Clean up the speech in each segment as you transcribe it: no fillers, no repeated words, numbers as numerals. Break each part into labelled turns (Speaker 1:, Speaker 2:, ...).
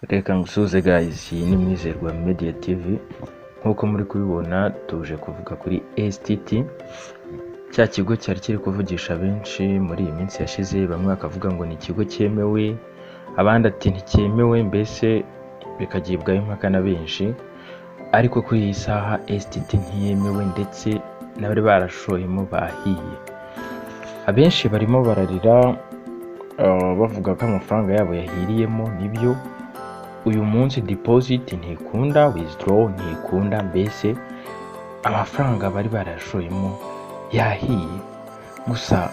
Speaker 1: Reka ngusuhuze guys, iyi ni Mwizerwa Media TV. Nk'uko muri kubibona, tuje kuvuga kuri STT, cya kigo cyari kiri kuvugisha benshi muri iyi minsi yashize. Bamwe bakavuga ngo ni ikigo cyemewe, abandi ati nticyemewe, mbese bikagibwaho impaka na benshi. Ariko kuri iyi saha STT ntiyemewe, ndetse n'abari barashoyemo bahiye. Abenshi barimo bararira, bavuga ko amafaranga yabo yahiriyemo. Nibyo, uyu munsi deposit ntikunda, withdraw ntikunda, mbese amafaranga bari barayashoyemo yahiye. Gusa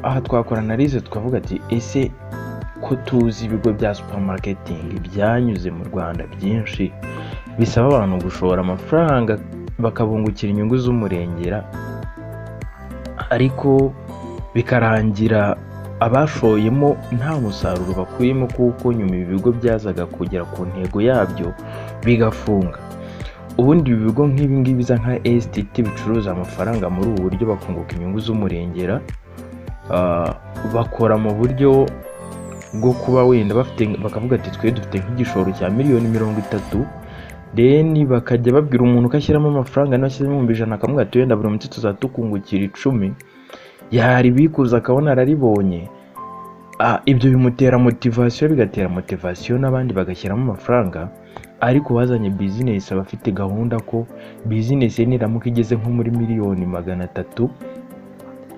Speaker 1: aha twakora analyse, tukavuga ati: ese ko tuzi ibigo bya supermarketing byanyuze mu Rwanda byinshi bisaba abantu gushora amafaranga bakabungukira inyungu z'umurengera, ariko bikarangira abashoyemo nta musaruro bakuyemo, kuko nyuma ibi bigo byazaga kugera ku ntego yabyo bigafunga? Ubundi ibi bigo nk'ibi ngibi biza nka STT bicuruza amafaranga muri ubu buryo bakunguka inyungu z'umurengera, bakora mu buryo bwo kuba wenda bafite, bakavuga ati: twe dufite nk'igishoro cya miliyoni 30. Then bakajya babwira umuntu ko ashyiramo amafaranga, niba ashyizemo 100,000, akamubwira ati: wenda buri munsi tuzatukungukira 10. Yaribikuza akabona araribonye. Ibyo bimutera motivation, bigatera motivation n'abandi bagashyiramo amafaranga. Ariko uwazanye business aba afite gahunda ko business ye niramuka igeze nko muri miliyoni 300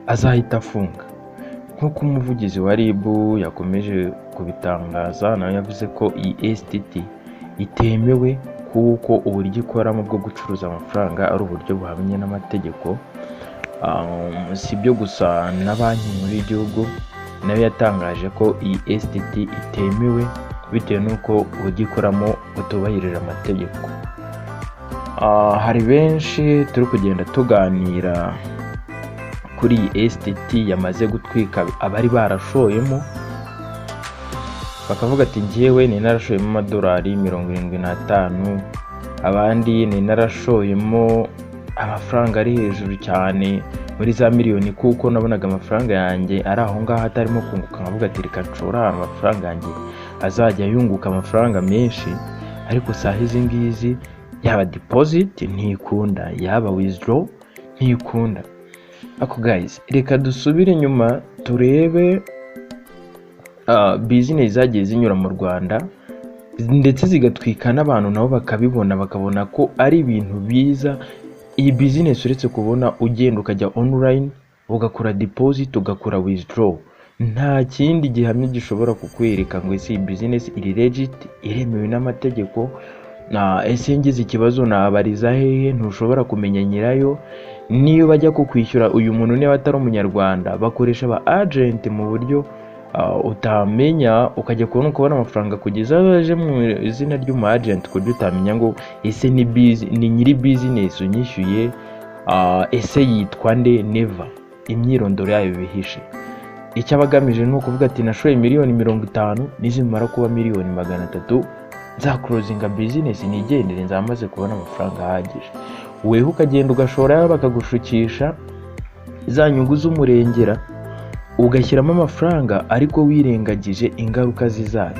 Speaker 1: azahita afunga. Nk'uko umuvugizi wa RIB yakomeje kubitangaza, nawe yavuze ko iyi STT itemewe kuko uburyo ikoramo bwo gucuruza amafaranga ari uburyo buhamye n'amategeko. Si ibyo gusa, na Banki Nkuru y'Igihugu nayo yatangaje ko iyi STT itemewe bitewe n'uko uburyo ikoramo butubahirije amategeko. Hari benshi turi kugenda tuganira kuri iyi STT yamaze gutwika abari barashoyemo, bakavuga ati: njyewe ni narashoyemo amadolari 75, abandi ni narashoyemo amafaranga ari hejuru cyane muri za miliyoni, kuko nabonaga amafaranga yanjye ari aho ngaho atarimo kunguka, nkavuga ati: reka nshore ahantu amafaranga yanjye azajya yunguka amafaranga menshi. Ariko saha izi ngizi yaba deposit ntikunda, yaba withdraw ntikunda. Ariko guys, reka dusubire inyuma turebe business zagiye zinyura mu Rwanda ndetse zigatwika n'abantu, nabo bakabibona, bakabona ko ari ibintu biza. Iyi business, uretse kubona ugenda ukajya online ugakora deposit, ugakora withdraw, nta kindi gihamya gishobora kukwereka ngo ese iyi business iri legit, iremewe n'amategeko, na ese ngize ikibazo nabariza hehe? Ntushobora kumenya nyirayo. Niyo bajya kukwishyura, uyu muntu niba atari umunyarwanda, bakoresha aba agent mu buryo utamenya, ukajya kubona ukabona amafaranga kugeza aje mu izina ry'umu agent, ku buryo utamenya ngo ese ni nyiri business unyishyuye, ese yitwa nde? Never, imyirondoro yayo bihishe. Icyo aba agamije ni ukuvuga ati: nashoye miliyoni 50, nizimara kuba miliyoni 300 nzaclosinga business nigendere, nzaba maze kubona amafaranga ahagije. Weho ukagenda ugashora, bakagushukisha za nyungu z'umurengera, ugashyiramo amafaranga ariko wirengagije ingaruka zizaza.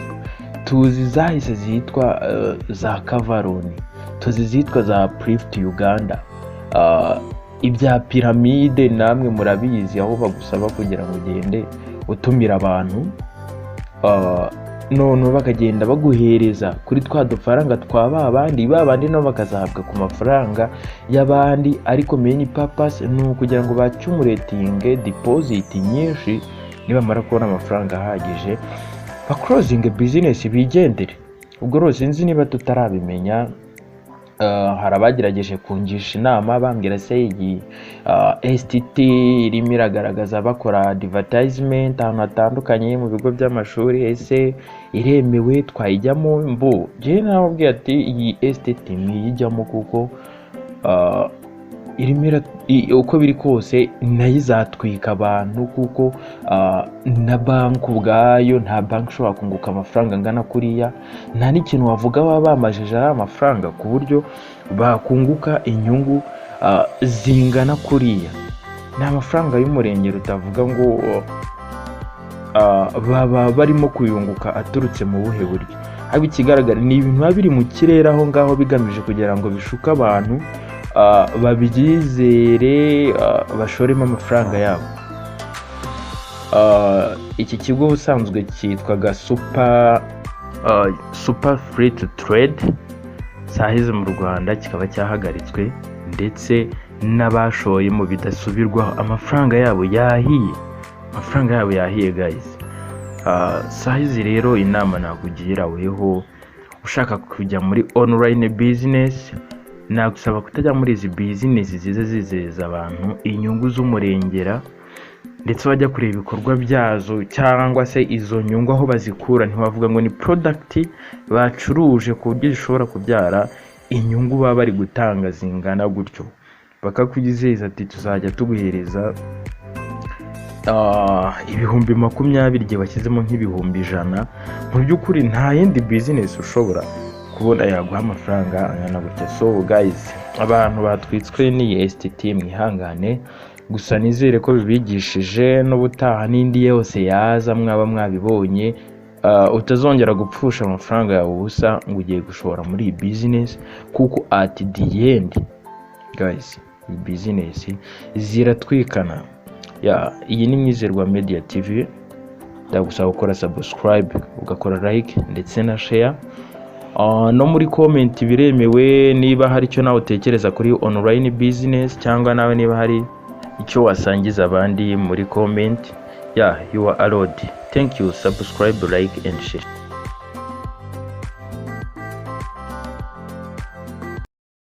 Speaker 1: Tuzi zahise zitwa za Kavaroni, tuzi zitwa za Prift Uganda, ibya piramide namwe murabizi, aho bagusaba kugira ngo ugende utumira abantu, noneho bakagenda baguhereza kuri twa dufaranga twa ba bandi, ba bandi nabo bakazahabwa ku mafaranga y'abandi. Ariko main purpose ni ukugira ngo baccumulatinge deposit nyinshi, nibamara kubona amafaranga ahagije baclosinge business bigendere. Ubwo rero sinzi niba tutarabimenya. Hari abagerageje kungisha inama, bambwira: se iyi STT irimo iragaragaza bakora advertisement ahantu hatandukanye mu bigo by'amashuri, ese iremewe, twayijyamo? Mbo njyewe nababwiye ati: iyi STT mwiyijyamo, kuko irimo uko biri kose nayo izatwika abantu, kuko na banki ubwayo, nta banki ishobora kunguka amafaranga angana kuriya. Nta n'ikintu wavuga baba bamajije ari amafaranga ku buryo bakunguka inyungu zingana kuriya. Ni amafaranga y'umurengera utavuga ngo Baba barimo kuyunguka aturutse mu buhe buryo? Ariko ikigaragara ni ibintu biba biri mu kirere aho ngaho, bigamije kugira ngo bishuke abantu, babyizere, bashoremo amafaranga yabo. Iki kigo ubusanzwe cyitwaga Super Free to Trade, cyahize mu Rwanda, kikaba cyahagaritswe, ndetse n'abashoyemo bidasubirwaho amafaranga yabo yahiye, amafaranga yabo yahiye, guys. Sahizi rero inama nakugira, weho ushaka kujya muri online business, nagusaba kutajya muri izi business ziza zizeza abantu inyungu z'umurengera, ndetse wajya kureba ibikorwa byazo cyangwa se izo nyungu aho bazikura, ntiwavuga ngo ni product bacuruje ku buryo zishobora kubyara inyungu baba bari gutanga zingana gutyo. Bakakwizeza ati tuzajya tuguhereza 20,000 igihe washyizemo nk'100,000. Mu by'ukuri nta yindi business ushobora kubona yaguha amafaranga angana gutya. So guys, abantu batwitswe n'iyi STT, mwihangane, gusa nizere ko bibigishije, n'ubutaha n'indi yose yaza mwaba mwabibonye, utazongera gupfusha amafaranga yawe ubusa ngo ugiye gushora muri iyi business, kuko at the end, guys, iyi business ziratwikana. Ya, iyi ni Mwizerwa Media TV. Ndagusaba gukora subscribe, ugakora like ndetse na share. No muri comment biremewe, niba hari icyo nawe utekereza kuri online business, cyangwa nawe niba hari icyo wasangiza abandi muri comment. Yeah, you are allowed. Thank you. Subscribe, like and share.